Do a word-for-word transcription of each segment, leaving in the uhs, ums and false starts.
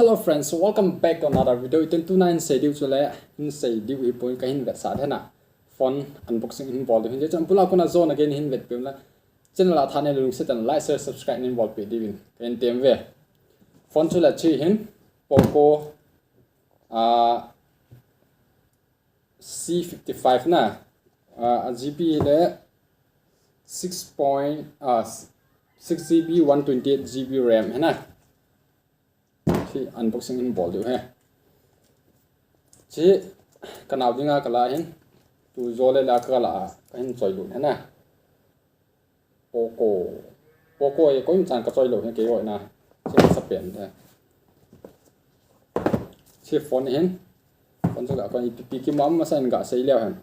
Hello friends, so welcome back to another video. Itun tuna hin sei diu chu le, hin sei diu hi point kahin vetsah dena. Phone unboxing hin bol diu hin, chun pula kona jona kahin vetpeh ula. Channel a thaneilou lungset tah in like, share, subscribe nahin bolpeh diuvin kahin tem uve. Phone chu le hiche hin Poco, ah, C fifty-five na, ah, a GB le six point, ah, six GB, one twenty-eight GB RAM hina. Hiche unboxing hin bol diu ahi. Hiche kanao dinga kala hin, tu jo le la kala a, kahin choilut hina. Poco. Poco hi koima chan kachoi lou hi keiho na. Hiche masapen ahi. Hiche phone hin. Phone chu ga koi ipi ipi kimu ham masa in gasei leu hen.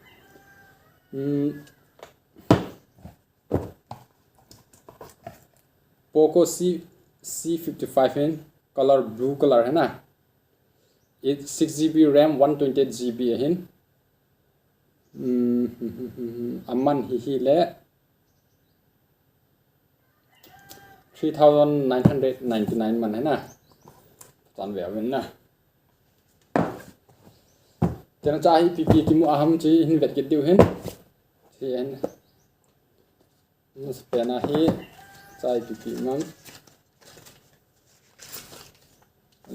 Hmm. Poco C, C fifty-five hin. Color blue color hina. It six GB RAM, one twenty-eight GB ahin. Hmm, aman hi hile three thousand nine hundred ninety-nine man hina. Tan ve uvin na. Chana cha hi ipi ipi kimu ham hiche hin vet kit diu hin. Hiche hin. Masapen a hi cha ipi ipi man.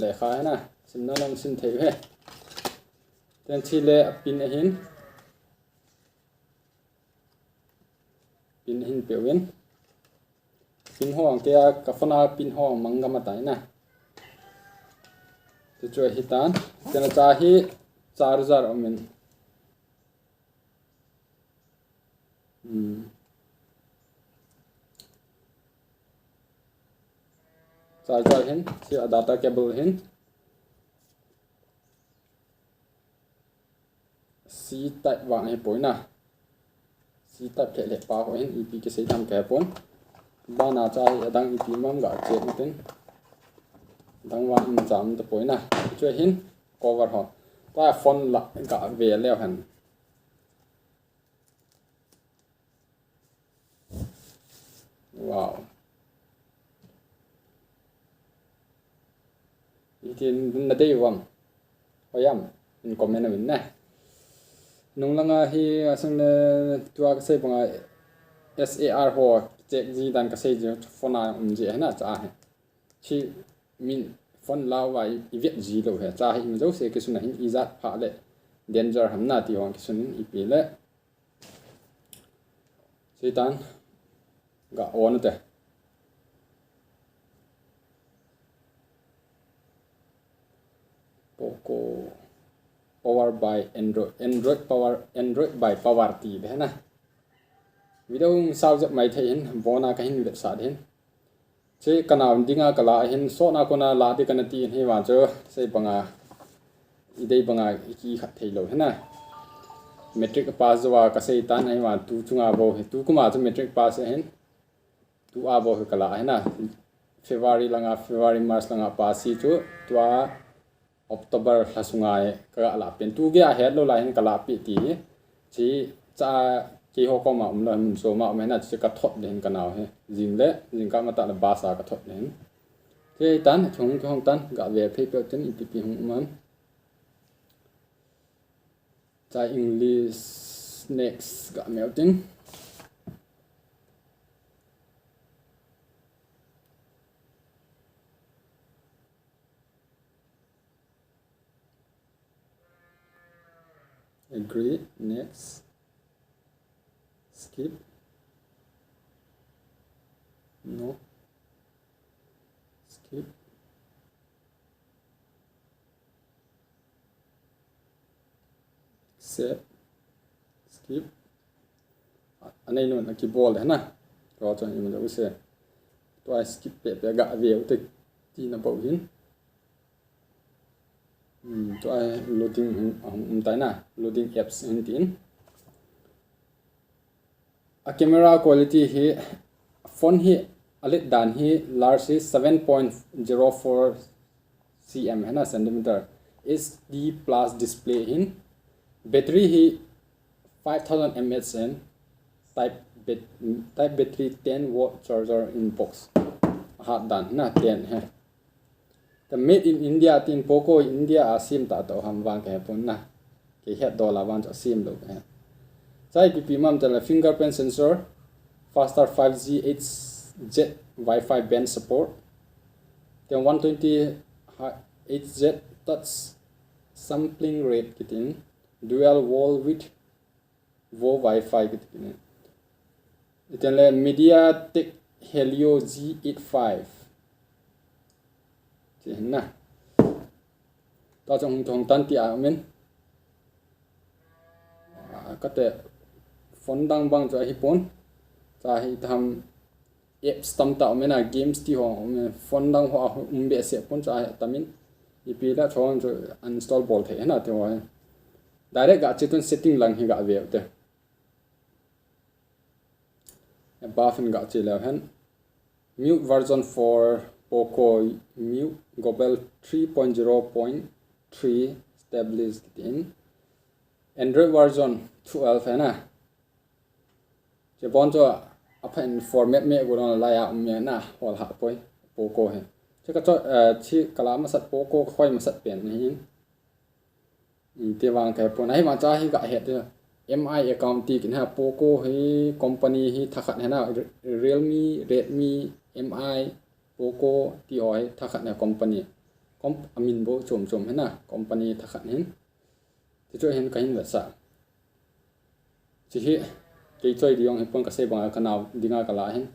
Lekha hina. Simna nom sim thei uve. Chun hiche le a pin ahin. Pin hin peuvin. Pin ho ang kei a ka phone a pin ho mang gam atai na. Hiche chu ahitan. Chana cha hi charger aumin. Hmm. Charger hin, hiche a data cable hin. C type vang ahipoi na. C type lheh lheh pa ho hin ipi kisei tam kahepon. Bana cha hi adang ipi mam ga check natin. Adang vang imacha um tapoi na. Hiche hin cover ho. Tua phone la ga ve leu hen. Wow. Hitin nadei uvem. Hoiam, in comment uvin na. Nung langa hi asang le tua kasei banga S A R ho check ji dan kasei ji phone a um ji hina cha hi. Hiche min phone lau va i, i vet ji lou hi. Cha hi ima jouse kisun a hin ijat pha le danger ham na ti ho kisun in ipi le. Hitan ga on te. Poco power by Android, Android power, Android by power ti be na. Video sao jep mai thei hin, bona kahin vetsah hin. Hiche kanao dinga kala hin sotna kona la di kana ti hi vang chu, sei banga, idei banga, iki khat thei lou hina. Matric pass jou a kasei tan hi vang tu chunga bou hi, tu kuma chu matric pass ahin. Tua bou hi kala hina. February langa, February, March langa pass hi chu, tua October lha sunga hi kaga lapen. Tu geiya hetlou lai hin kalahpeh ti hi. Hiche cha keiho koma umlou hin mun choma um hina, hiche kathot ding hin kanao hi. Jing le, jingkah matah le bus a kathot ding hin. Hitan, hung kihong tan, gave phei peh tin, ipi ipi hung um am. Cha English next ga meu tin. Agree, next. Skip. No. Skip. Save. Skip. A, anei nun a kibol le na. Tua chun ima jouse. Tua skip peh peh ga ve u te tina bou hin. Hmm, tua loading hin, um, um tai na. Loading apps hin tin. A camera quality hi, phone hi, a let dan hi, large hi seven point zero four C M hina centimeter. H D plus display hin, battery hi five thousand M A H hin, type bat-, type battery ten watt charger in box. Hat dan hina ten hi. Made in India tin Poco India a sem tah tah ham vang kahe pon na. Kei het dol a vang chu asem lou kahe. Chai ipi ipi ham tile fingerprint sensor, faster five G H Z Wi-Fi band support. Then one twenty H Z touch sampling rate kitin, dual wall with vo Wi-Fi kiti kine. Iten le MediaTek Helio G eight five. Chi hin na. Tua chu hung thong tan ti a min. Ah, kate phone dang bang chu ahi pon. Cha hi tham apps tamtah um in a, games ti ho um in, phone dang ho a um behseh pon, cha hi atamin. Ipi la chon chu uninstall bol thei hena ti ho. Direct ga che tun setting lang hi ga ve te. Above in ga che leu hen. Mute version for Poco Mute Global three point zero point three established in. Android version twelve hena. Che bon chu apha in format me go don lai a um me na hol ha poi Poco he. Che ka cho, eh, chi kala masat Poco khoi masat pen ni hin. Ti vang kahe pon ahi ma cha hi ga het te. M I account ti kin ha Poco hi company hi thakhat hena Re-, Realme, Redmi, M I, Poco ti ho hi thakhat ne company. Comp-, amin bo chom chom hena company thakhat hin. Ti chu hin kahin vetsah. Chi hi, kei choi ding hi pon kasei banga kanao dinga kala hin.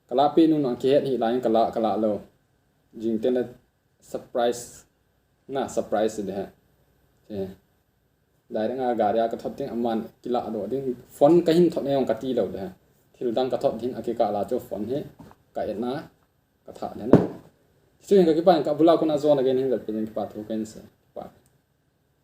Kala pi nun ang kihet hi la hin kala, kala lou. Jing tena surprise, na surprise de he. Chi. Direct a gari a kathot ding aman kila do ding. Phone kahin thot ne jong kati lou de he. Thil dang kathot ding akikala chu phone hi. Ka et na. Ka tha le na. Chu hin ka kipan ka bula kona zon again hin vel pe ding kipa thu ken se.